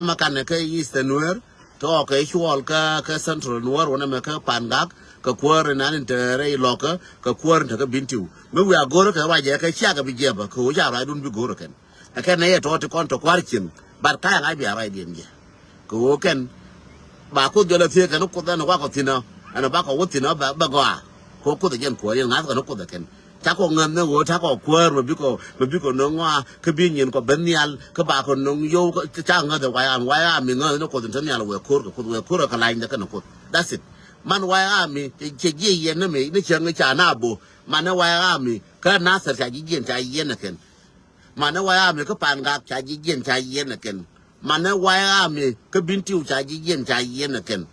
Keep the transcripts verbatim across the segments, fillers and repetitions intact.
mɛ kanɛ kä Eastern Nuer, kä ɔ kɛ cuɔl kä, kä Central Nuer wänɛ mɛ kä Pangak, kä kuäär in an in te rɛy Lɔkä, kä kuäär in te kä Bentiu. Mi wiaa go̱rä kɛ ruacɛ kɛ ciakɛ bi jiɛpä, kɛ ɣöö ca ruacdun bi go̱rä kɛn. Ɛ kɛn nɛ yɛ tɔ̱ ti kɔn tɔ kua̱r cieŋ, but ka̱yɛ ŋa̱c bia ruacdiɛn jɛ. Kɛ ɣöö kɛn ba Kuoth jɔl a thiee kɛn Kuoth ɛn wakɔ thi̱n ɔ, ɛn bakɔ wä thi̱n ɔ bɛ, bɛ gɔaa. Kɛ ɣöö Kuoth ɛ jɛn kuäär yɛn ŋa̱thkɛ ni Kuoth ɛ kɛn. Cakɔ ŋäth ni ɣöö takɔ kuäär mɛ bikɔ, mɛ bikɔ no̱ŋ ɣɔaa kä bi nyin kɔ ben nhial kä bakɔ no̱ŋ yow kä, ca ŋäth ɛ White Army, White Army ŋäth ni Kuoth in te nhial wëë ko̱r kɛ Kuoth, wëë ko̱r ɛ kɛ lany ni kɛn Kuoth. That's it. Man White Army cɛ, cɛ jiɛ yɛn ni mi ni cieŋ ca na bo. Man ni White Army kä Nasir ca ji̱ jiɛn ca yɛn ɛ kɛn. Manɛ White Army kä Pangak ca ji̱ jiɛn ca yiɛn ɛ kɛn. Manɛ White Army kä Bentiu ca ji̱ jiɛn ca yiɛn ɛ kɛn.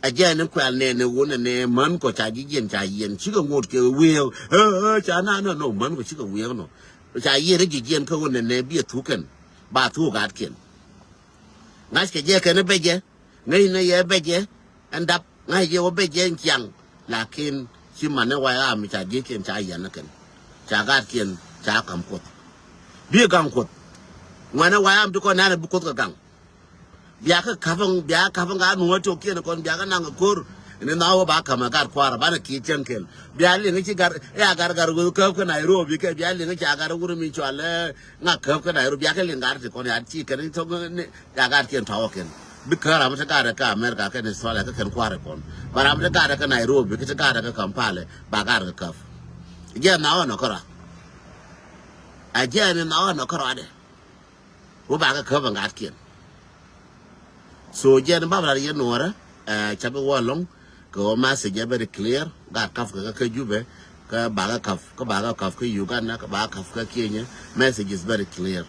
Ɛ jɛ ni kuɛl nɛn ɛ wun ɛ nɛ män kɔ ca ji̱ jiɛn ca yiɛn. Cikɛ ŋot kɛ wiee. Ɛ, ɛ, ca na, na, no, män kɔ cikɛ wiee nɔ. Ca yiɛn ɛ ji̱ jiɛn kä wun ɛ nɛ bi ɛ thuk kɛn. Ba thuk gat kɛn. Ŋa̱ckɛ jɛ kɛn ɛ bɛ jɛ. Ŋäcnɛ yɛ bɛcɛ ɛn dap, ŋa̱c yɛ wä bɛcɛ ɛn ciaŋ. Lakin ci manɛ White Army ca ji̱kiɛn ca yiɛn ni kɛn. Ca gaatkiɛn ca ka̱m Kuoth. Bi gaŋ Kuoth. Ŋuɛnɛ White Army ti kɔn nɛnɛ bi Kuoth kɛ gaŋ. Bia kä ka̱päŋ, bia ka̱päŋ ka nuɔ̱ɔ̱c tiɔkiɛn kɔn bia kä naŋ kɛ ko̱r. Ni nhɔk wä ba ka̱m ɛ gat kua̱r banɛ ki̱i̱t cäŋ kɛl. Bia liŋ ci gat, ɛ a gat gat wä käp kä Nairobi kɛ bia liŋ ca gat wur mi cual ɛ ŋa käp kä Nairobi bia kä liŋ gat ti kɔn ya ci kɛn thok ni. Ya gat kiɛn tɔwä kɛn. Bi kä ram te gat kä America kɛn Australia kä kɛn kua̱r kɔn. Ba ram te gat kä Nairobi kä te gat kä Kampala ba gat kä käp. Jɛ na ɣɔn kä rɔ. A jɛ ni na ɣɔn kä rɔ adɛ. Wä ba kä käp gat kiɛn. So jɛ ni bab rat yɛ nuɔrɛ. Ɛ, ca bi wä lɔŋ. Kɛ ɣöö message ɛ very clear. Gat käp kɛ kä Jubɛ. Kä ba kä käp, kä ba kä käp kä Uganda, kä ba kä käp kä Kenya. Message is very clear.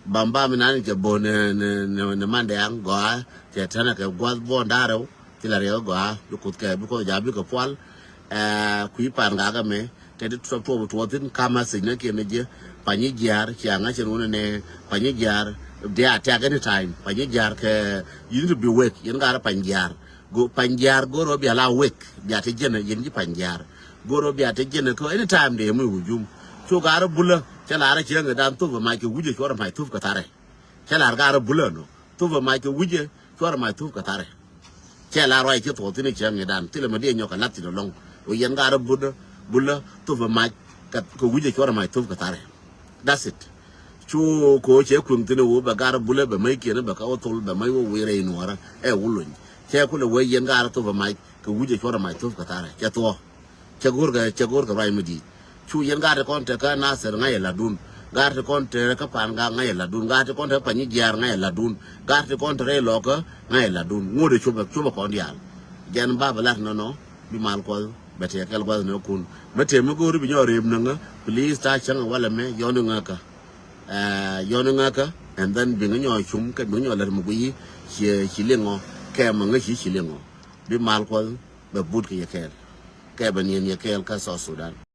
Bam bam inan cɛ bo̱o̱ ni, ni, ni, ni Mandɛ aŋ gɔaa, cɛ tɛnɛ kɛ gua̱th buɔ̱n da̱rɛw, thilɛ riɛk gɔaa, bi Kuoth kɛ, bi Kuoth ja̱ bikɛ pual. Ɛ, kui̱ Pangak ɛmɛ, tɛ ti tuɔp tuɔp tuɔɔth thi̱n, ka message ni kiɛn ni jiɛ, Panyijiar, cia ŋa̱c ɛn wun ni, Panyijiar, they attack anytime, Panyijiar kɛ, you need to be awake, yɛn gat Panyijiar. Go, Panyijiar go̱r ɣöö bia la wek, bia te jiɛn yɛn ji̱ Panyijiar. Go̱r ɣöö bia te jiɛn kɛ anytime dee mi hujum. Cu gat rɔ Bulä, cɛ lar cieŋ dan thop mac kɛ wi̱cɛ cuɔr mac thop kɛ tharɛ. Cɛ lar gat rɔ Bulä nɔ, thop mac kɛ wi̱cɛ cuɔr mac thop kɛ tharɛ. Cɛ lar ruac ci thuɔth thi̱n cieŋ dan thilɛ ma dee nyɔk kɛ lath thi̱n ɛlɔŋ. Ɣöö yɛn gat rɔ Bulä, Bulä thop mac kɛ, kɛ wi̱cɛ cuɔr mac thop kɛ tharɛ. That's it. Cu ko̱ cɛ kueŋ thi̱n ɛ wä bɛ gar Bulä bɛ mäc kiɛn bɛ kä wä thol bɛ mäc wä wi̱i̱ rɛy nuɔ̱ɔ̱rä ɛ wä lony. Cɛ kulɛ wee yɛn gar thop ɛ mac kɛ wi̱c ɛ cuɔr ɛ mac thop kɛ tharɛ. Cɛ thuɔ̱ɔ̱. Cɛ go̱rkɛ, cɛ go̱rkɛ ruac mi di̱i̱t. Cu yɛn gar ti kɔn te kä Nasir ŋa̱c ɛ la̱tdun. Gar ti kɔn te kä Pangak ŋa̱c ɛ la̱tdun. Gar ti kɔn te kä Panyijiar ŋa̱c ɛ la̱tdun. Gar ti kɔn te rɛy Lɔkä ŋa̱c ɛ la̱tdun. Ŋot ɛ copɛ, copɛ kɔn diaal. Jɛn bapɛ lat nɔnɔ. Bi mal Kuɔth bɛ tëë kɛl gua̱th ni kun. Mɛ tëë mi go̱o̱ri bi nyɔk rëëp näŋä, please, ta̱a̱ cäŋ ɛ walɛ mɛ yɔn iŋäkä. Ɛ, yɔn iŋäkä, and then bi ŋä nyɔk cum kɛ bi ŋä nyɔk lät mi guiyi. Ci, ci liŋɔ kɛ mɛ ŋä ci, ci liŋɔ. Bi mal Kuɔth bɛ but kɛ yɛ kɛɛl. Kɛ bɛ niɛn yɛ kɛɛl kä South Sudan.